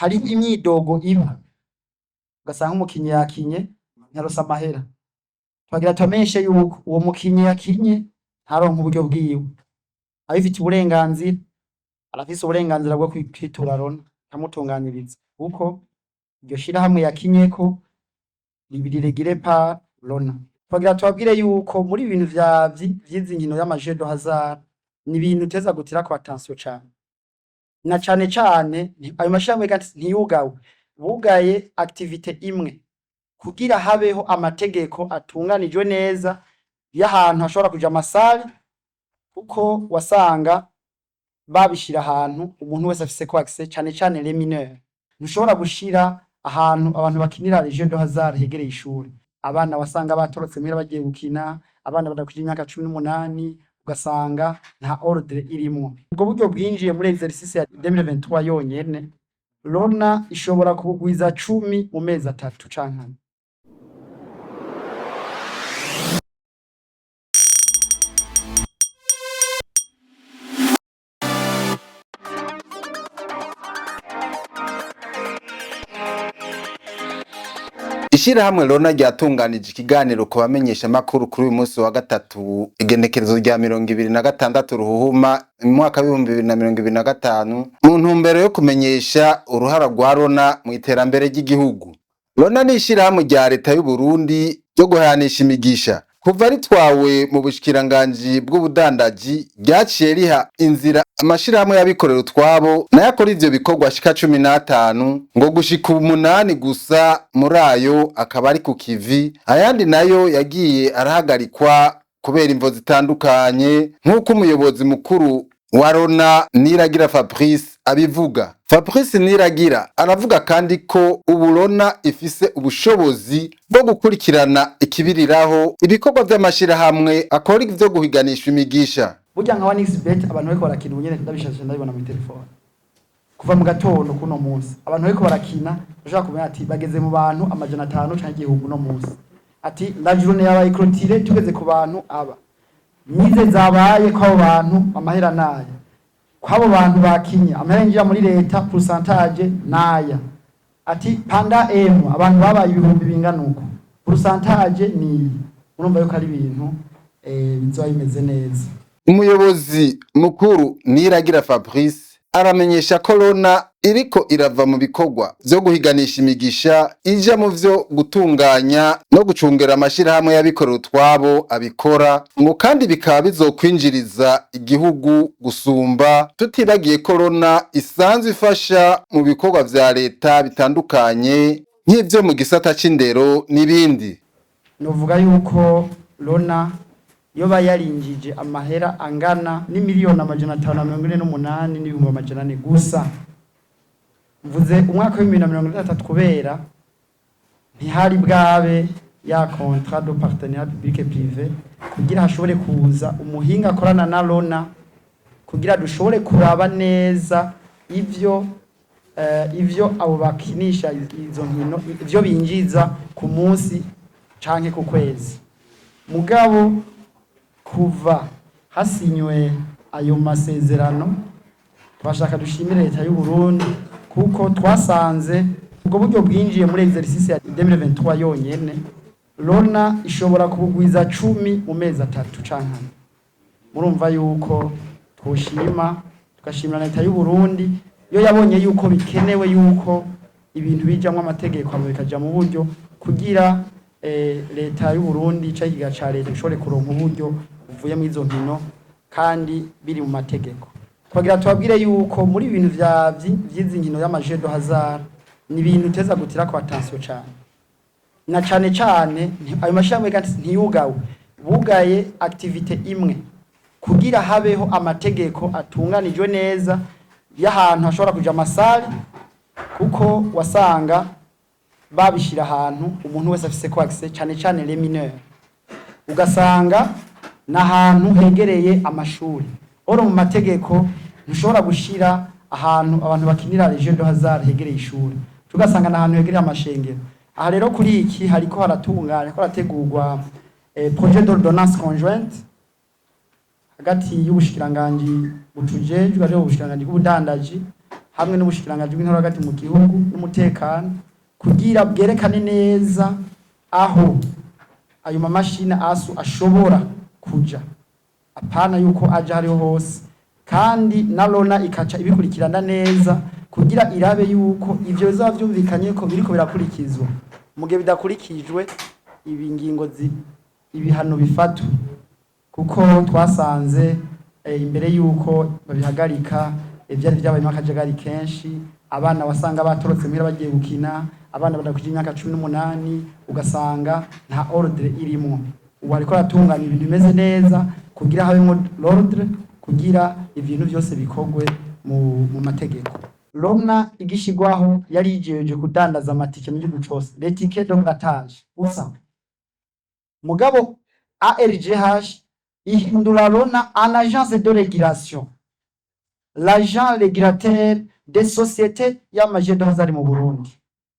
Hariho imyidogo iba ugasanga umukinyi yakinye ntaronse amahera. Twagira tubamenyeshe yuko uwo mukinyi yakinye ntaronke uburyo bwiwe, abifitiye uburenganzira, arafise uburenganzira bwo kwitura Lona ikamutunganiriza, kuko iryo shirahamwe yakinyeko riregire par Lona. Twagira tubabwire yuko muri ibintu vy'izi nkino y'ama jeux de hasard ni ibintu uteza gutirako attention cane, na cane cane ayo mashirahamwe kandi ntiyugawe, bugaye activité imwe kugira habeho amategeko atunganijwe neza y'ahantu hashobora kuja ama salles, kuko wasanga babishira ahantu umuntu wese afise ko accès, cane cane les mineurs. Ntushobora gushira ahantu abantu bakinira les jeux de hasard hegereye ishure. Abana wasanga batorotse muhira bagiye gukina, abana badakwije imyaka 18, ugasanga nta ordre irimwo. Ubwo buryo bwinjiye muri exercice ya 2023 yonyene, Lona ishobora kubugwiza 10 mu mezi 3 canke 4. Ishirahamwe Lona ryatunganije ikiganiro ku bamenyesha makuru kuri uyu munsi wa gatatu, igenekerezo rya 26 Ruhuhuma mu mwaka w'2025, mu ntumbero yo kumenyesha uruhara rwa Lona mu iterambere ry'igihugu. Lona ni ishirahamwe rya leta y'u Burundi ryo guhayanisha imigisha. Kuva ritwawe mu bushikiranganji bw'ubudandaji, ryaciye riha inzira amashirahamwe y'abikorera utwabo nayo akora ivyo bikorwa ashika 15, ngo gushika 8 gusa muri ayo akaba ari ku kivi, ayandi nayo yagiye arahagarikwa kubera imvo zitandukanye, nk'uko umuyobozi mukuru wa Lona Niragira Fabrice abivuga. Fabrice Niragira aravuga kandi ko ubu Lona ifise ubushobozi bwo gukurikirana ikibiriraho ibikorwa vy'amashirahamwe akora ivyo guhiganisha imigisha. Burya nka 1xBet abantu bariko barakina ubu nyene, ndabishashe ndabibona muri telefone kuva mu gatondo kuno munsi, abantu bariko barakina bashobora kumenya ati bageze mu bantu 500 canke 1000 uno munsi, ati la journée yabaye clôturée tugeze ku bantu aba mize zabaye kw'abo bantu amahera naya, kw'abo bantu bakinye amahera yinjira muri leta pourcentage naya, ati panda m abantu babaye ibihumbi bingana uko pourcentage ni. Urumva yuko ari ibintu bizoba bimeze neza. Umuyobozi mukuru Niragira Fabrice aramenyesha ko Lona iriko irava mu bikorwa vyo guhiganisha imigisha ija mu vyo gutunganya no gucungera amashirahamwe y'abikorera utwabo abikora, ngo kandi bikaba bizokwinjiriza igihugu gusumba, tutibagiye ko Lona isanzwe ifasha mu bikorwa vya leta bitandukanye nk'ivyo mu gisata c'indero n'ibindi. Novuga yuko Lona yoba yarinjije amahera angana n'imiliyoni 548,400 gusa. Mvuze umwaka w'ibihumbi na mirongo itatu kubera ntihari bwabe ya contrat de partenariat public privé kugira hashobore kuza umuhinga akorana na Lona kugira dushobore kuraba neza ivyo abo bakinisha izo nkino ivyo binjiza ku munsi canke ku kwezi. Mugabo kuva hasinywe ayo masezerano, twashaka dushimire leta y'u Burundi, kuko twasanze ubwo buryo bwinjiye muri exercice ya 2023 yonyene, Lona ishobora kubugwiza 10 mu mezi 3 canke 4. Murumva yuko twoshima, tugashimira leta y'u Burundi yo yabonye yuko bikenewe yuko ibintu bijamwo amategeko hama bikaja mu buryo, kugira leta y'u Burundi canke ikiga ca leta gishobore kuronka uburyo buvuye muri izo nkino kandi biri mu mategeko. Twagira tubabwire yuko muri ibintu vy'izi nkino y'ama jeux de hasard ni ibintu uteza gutirako attention cane, na cane cane ayo mashirahamwe kandi ntiyugawe, bugaye activité imwe kugira habeho amategeko atunganijwe neza y'ahantu hashobora kuja ama salles, kuko wasanga babishira ahantu umuntu wese afise ko accès, cane cane les mineurs, ugasanga n'ahantu hegereye amashuri. Oro mu mategeko ntushobora gushira ahantu abantu bakinira les jeux de hasard hegereye ishuri, tugasanga n'ahantu hegereye amashengero. Aha rero kuri iki hariko haratunganya ko harategurwa projet d'ordonnance conjointe hagati y'ubushikiranganji butujejwe, ariho ubushikiranganji bw'ubudandaji. hamwe n'ubushikiranganji bw'intwaro hagati mu gihugu n'umutekano, kugira bwerekane neza aho ayo mamashini asu ashobora kuja, apana yuko aja hariho hose. Kandi na Lona ikaca ibikurikirana neza kugira irabe yuko ivyo bizaba vyumvikanye ko biriko birakurikizwa. Mu gihe bidakurikijwe, ibi ngingo ibihano bifatwa, kuko twasanze imbere yuko babihagarika, vyari vyabayemo akajagari kenshi. Abana wasanga batorotse muhira bagiye gukina, abana badakwije imyaka 18, ugasanga nta ordre irimwo. Ubu ariko aratunganya ibintu bimeze neza kugira habemwo l'ordre, kugira ibintu byose bikorwe mu mategeko. Lona igishigwaho yari yijeje kudandaza amatike mu gihugu cose, les tickets de grattage gusa. Mugabo ARGH ihindura Lona en agence de régulation, l'agent régulateur des sociétés y'ama jeux de hasard mu Burundi.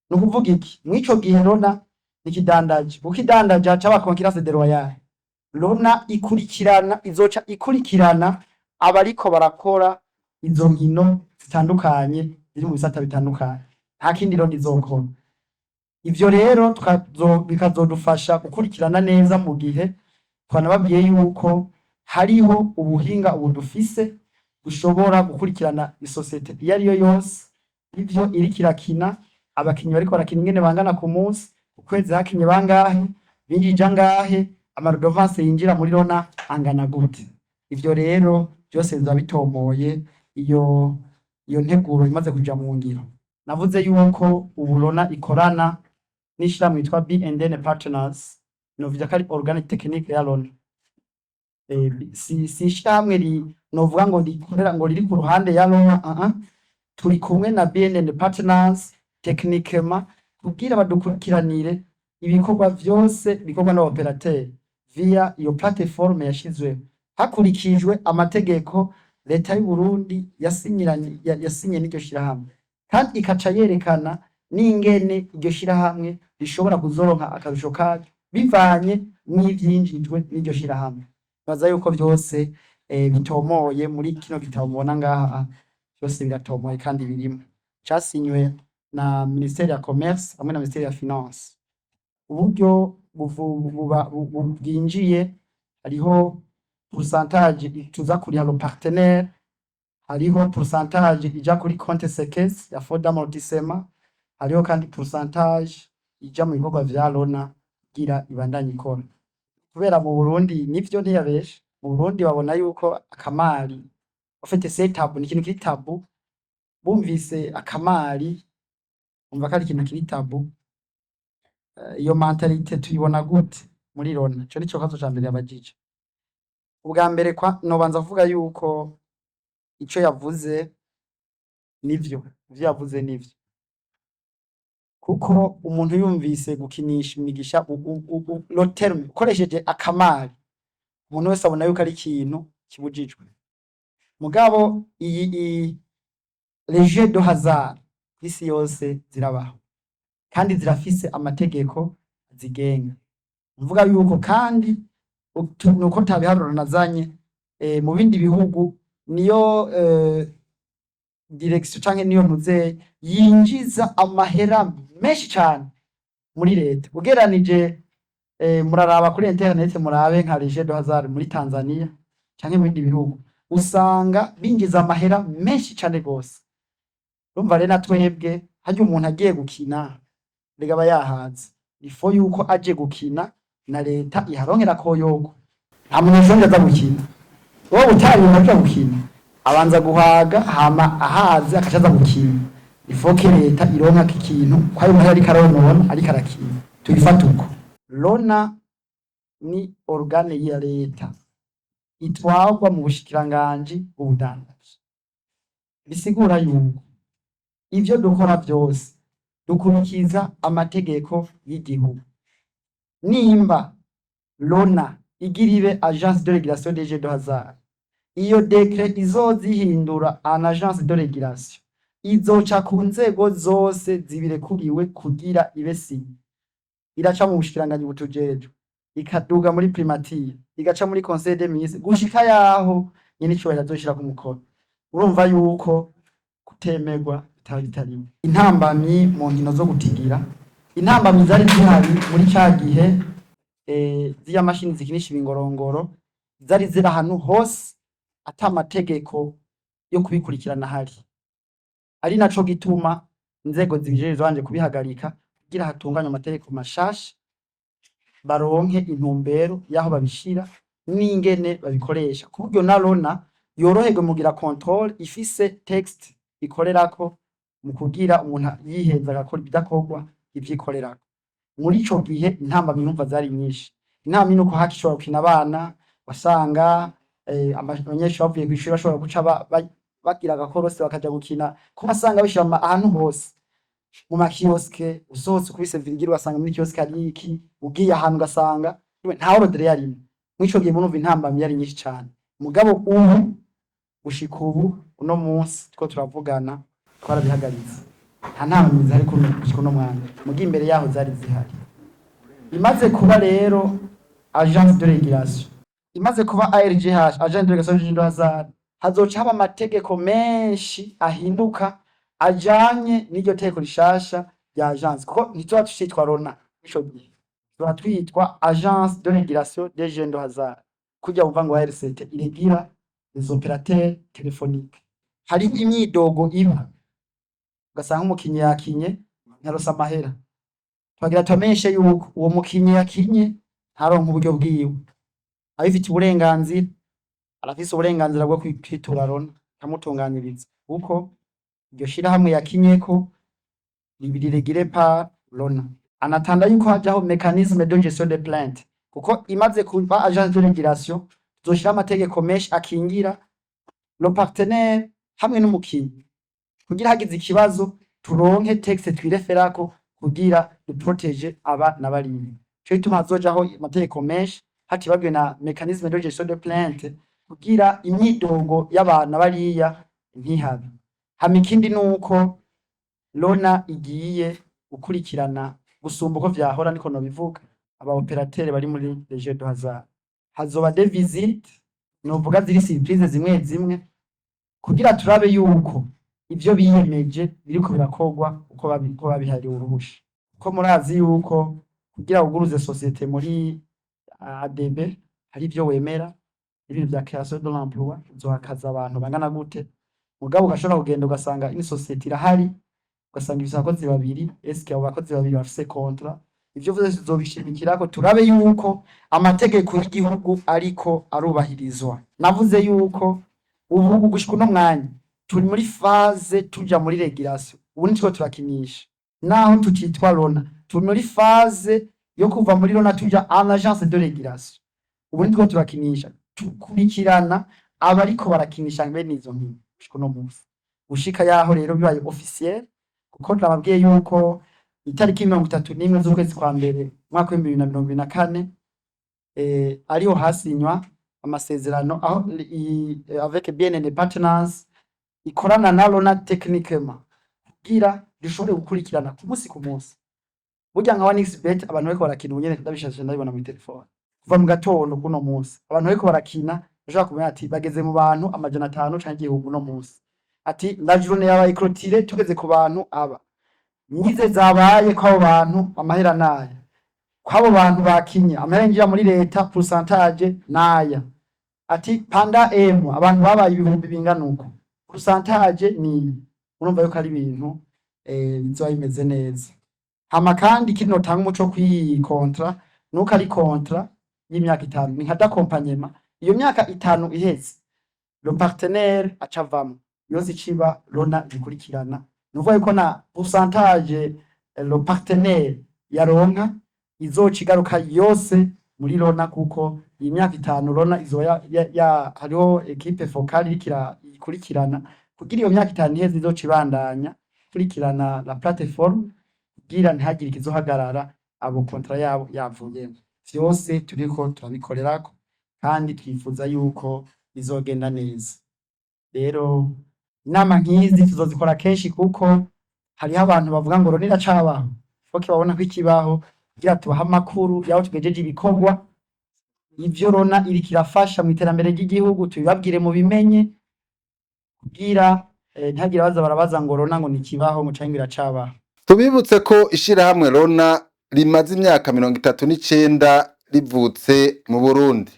Ni ukuvuga iki? Mw'ico gihe Lona nikidandaje, kuko idandaje haca haba concurrence déloyale. Lona ikurikirana, izoca ikurikirana abariko barakora izo nkino zitandukanye ziri mu bisata bitandukanye. Nta kindi Lona izokora. Ivyo rero bikazodufasha gukurikirana neza, mu gihe twanababwiye yuko hariho ubuhinga ubu dufise bushobora gukurikirana isosiyete iyo ari yo yose, ivyo iriko irakina, abakinyi bariko barakina ingene bangana ku munsi, ukwezi hakinye bangahe, binjije angahe, ama redevances yinjira muri Lona angana gute. Ivyo rero byose biba bitomoye iyo nteguro imaze kuja mu ngiro. Navuze yuko ubu Lona ikorana n'ishirahamwe yitwa B&N Partners, novuga ko ari organe technique ya Lona. Si ishirahamwe novuga ngo rikorera, ngo riri ku ruhande ya Lona. Turi kumwe na B&N Partners techniquement kugira badukurikiranire ibikorwa vyose bikorwa n'aba opérateur via iyo plateforme yashizweho hakurikijwe amategeko leta y'u Burundi yasinyiranye, yasinye n'iryo shirahamwe, kandi ikaca yerekana n'ingene iryo shirahamwe rishobora kuzoronka akarusho karyo bivanye n'ivyinjijwe n'iryo shirahamwe. Baza yuko vyose bitomoye muri kino gitabo mubona ngaha, byose biratomoye kandi birimo. Casinywe na ministère ya commerce hamwe na ministère ya finance. Uburyo bwinjiye, hariho pourcentage tuza kuriha le partenaire, hariho pourcentage ija kuri compte séquestre ya fonds d'amortissement, hariho kandi pourcentage ija mu bikorwa vya Lona kugira ibandanye ikora. Kubera mu Burundi, nivyo, ntiyabesha, mu Burundi babona yuko akamari, en fait, c'est tabou, ni ikintu kiri tabou. Bumvise akamari umva ko ari ikintu kiri tabou. Iyo mentalité tuyibona gute muri Lona? Ico nico kibazo ca mbere yabajije. Ubwa mbere kwa nobanza kuvuga yuko ico yavuze nivyo, ivyo yavuze nivyo, kuko umuntu yumvise gukinisha imigisha, le terme ukoresheje akamari, umuntu wese abona yuko ari ikintu kibujijwe. Mugabo iyi les jeux de hasard kw'isi yose zirabaho kandi zirafise amategeko zigenga. Mvuga yuko kandi nuko tabiharuro nazanye, mu bindi bihugu niyo direction canke niyo ntuze yinjiza amahera menshi cane muri leta ugereranije. Muraraba kuri internet, murabe nka les jeux de hasard muri Tanzania canke mu bindi bihugu, usanga binjiza amahera menshi cane gose. Urumva rero na twebwe harya umuntu agiye gukina rega aba yahaze, ifo yuko aje gukina na leta iharonkera koyoko. Nta muntu ushonje aza gukina. Wowe utari aja gukina, abanza guhaga, hama ahaze akaca aza gukina. Ifoke leta ironka ikintu ko ayo mahera ariko aronona ariko arakina. Tuyifate uko. Lona ni organe ya leta itwarwa mu bushikiranganji bw'ubudandaji, bisigura yuko ivyo dukora vyose dukurikiza amategeko y'igihugu. Nimba Lona igira ibe agence de régulation des jeux de hasard, iyo décret izozihindura en agence de régulation izoca ku nzego zose zibirekuriwe kugira ibe signée. Iraca mu bushikiranganji butujejwe, ikaduga muri primature, igaca muri conseil des ministres, gushika yaho nyene icubahiro azoshira ku mukono. Urumva yuko Kutemerwa bitaba bitarimo. Intambamyi mu nkino zo gutigira, intambamyi zari zihari muri ca gihe, ziriya mashini zikinisha ibingorongoro zari ziri ahantu hose ata mategeko yo kubikurikirana ahari, ari naco gituma inzego zibijejwe zabanje kubihagarika kugira hatunganywe amategeko mashasha, baronke intumbero y'aho babishira n'ingene babikoresha, ku buryo na Lona yoroherwe mugira contrôle, ifise texte ikorerako mu kugira umuntu yihenze agakora ibidakorwa ivyikorerako. Muri ico gihe intambamyi numva zari nyinshi. Intambamyi nuko hakishobora gukina abana, wasanga abanyeshuri bavuye kw'ishuri bashobora guca bagira agakorose bakaja gukina, ko wasanga bishira ahantu hose mu ma kiosque. Usohotse ukubise virgule, ugasanga muri kiosque hari iki, ugiye ahantu ugasanga nta ordre yarimo. Mw'ico gihe murumva intambamyi yari nyinshi cane. Mugabo ubu, gushika ubu uno munsi two turavugana, twarabihagaritse, nta ntambamyi zihari gushika uno mwanya, muga imbere yaho zari zihari. Imaze kuba rero agence de régulation, imaze kuba ARGH, agence de régulation du hasard, hazoca haba amategeko menshi ahinduka ajanye n'iryo tegeko rishasha rya agence, kuko ntituba tucitwa Lona. Ico gihe tuba twitwa agence de régulation des jeux de hasard, kurya wumva ngo ARCT iregira les opérateurs téléphoniques. Hari imyidogo iba, ugasanga umukinyi yakinye ntaronse amahera. Twagira tubamenyeshe yuko uwo mukinyi yakinye ntaronke uburyo bwiwe, abifitiye uburenganzira, arafise uburenganzira bwo kwitura Lona ikamutunganiriza, kuko iryo shirahamwe yakinyeko rirégiré par Lona. Anatanda yuko hajaho mécanisme de gestion de plainte, kuko imaze kuba agence de régulation tuzoshira amategeko menshi akingira le partenaire hamwe n'umukinyi, kugira hagize ikibazo turonke texte twireferako kugira duprotège aba na bariya. Ico gituma hazojaho amategeko menshi, hatibagiwe na mécanisme de gestion de plainte, kugira imyidogo y'abantu bariya ntihabe. Hama ikindi nuko Lona igiye gukurikirana gusumba uko vyahora, niko nobivuga, aba opérateur bari muri les jeux de hasard. Hazoba des visites novuga ziri surprise zimwe zimwe, kugira turabe yuko ivyo biyemeje biriko birakorwa uko babihariwe uruhusha, kuko murazi yuko kugira wuguruze société muri ADB hari ivyo wemera, ibintu vya création de l'emploi, uzohakaza abantu bangana gute. Mugabo ugashobora kugenda ugasanga ini société irahari, ugasanga ifise abakozi babiri. Eske abo bakozi babiri bafise contrat? Ivyo vyose tuzobishimikirako turabe yuko amategeko y'igihugu ariko arubahirizwa. Navuze yuko ubu gushika uno mwanya turi muri phase tuja muri régulation. Ubu nitwo turakinisha, naho tutitwa Lona, turi muri phase yo kuva muri Lona tuja en agence de régulation. Ubu nitwo turakinisha, tukurikirana abariko barakinisha bene izo nkino gushika uno munsi. Gushika yaho rero bibaye officiel, kuko nababwiye yuko itariki 31 z'ukwezi kwa mbere umwaka w'2024 ariho hasinywa amasezerano aho avec BNN Partners ikorana na Lona techniquement, kugira dushobore gukurikirana ku munsi ku munsi. Burya nka 1xBet, abantu bariko barakina ubu nyene ndabishashe, ndabibona muri telefone kuva mu gatondo kuno munsi. Abantu bariko barakina bashobora kumenya ati bageze mu bantu 500 canke 1000 uno munsi, ati la journée yabaye clôturée tugeze ku bantu aba nyize zabaye, ko abo bantu amahera naya, ko abo bantu bakinye amahera yinjira muri leta pourcentage naya, ati panda m abantu babaye ibihumbi bingana uko, pourcentage ni. Urumva yuko ari ibintu bizoba bimeze neza. Hama kandi ikindi notanga umuco kw'iyi contrat nuko ari contrat y'imyaka 5, ni nka d'accompagnement. Iyo myaka 5 iheze, le partenaire aca avamwo, yose iciba Lona ikurikirana. Ni ukuvuga yuko na pourcentage le partenaire yaronka izoca igaruka yose muri Lona, kuko iyi myaka 5 Lona izoba ya hariho équipe focale iriko ikurikirana, kugira iyo myaka 5 iheze izoca ibandanya ikurikirana la plateforme, kugira ntihagire ikizohagarara abo contrat yabo yavuyemo. Vyose turiko turabikorerako kandi twifuza yuko bizogenda neza. Rero inama nk'izi tuzozikora kenshi, kuko hariho abantu bavuga ngo Lona iracabaho. Foke babona ko ikibaho, kugira tubahe amakuru yaho tugejeje ibikorwa, ivyo Lona iriko irafasha mu iterambere ry'igihugu, tubibabwire mubimenye, kugira Ntihagire abaza barabaza ngo Rona ngo ntikibaho ngo canke ngo iracabaho. Tubibutse ko ishirahamwe Rona rimaze imyaka 39 rivutse mu Burundi.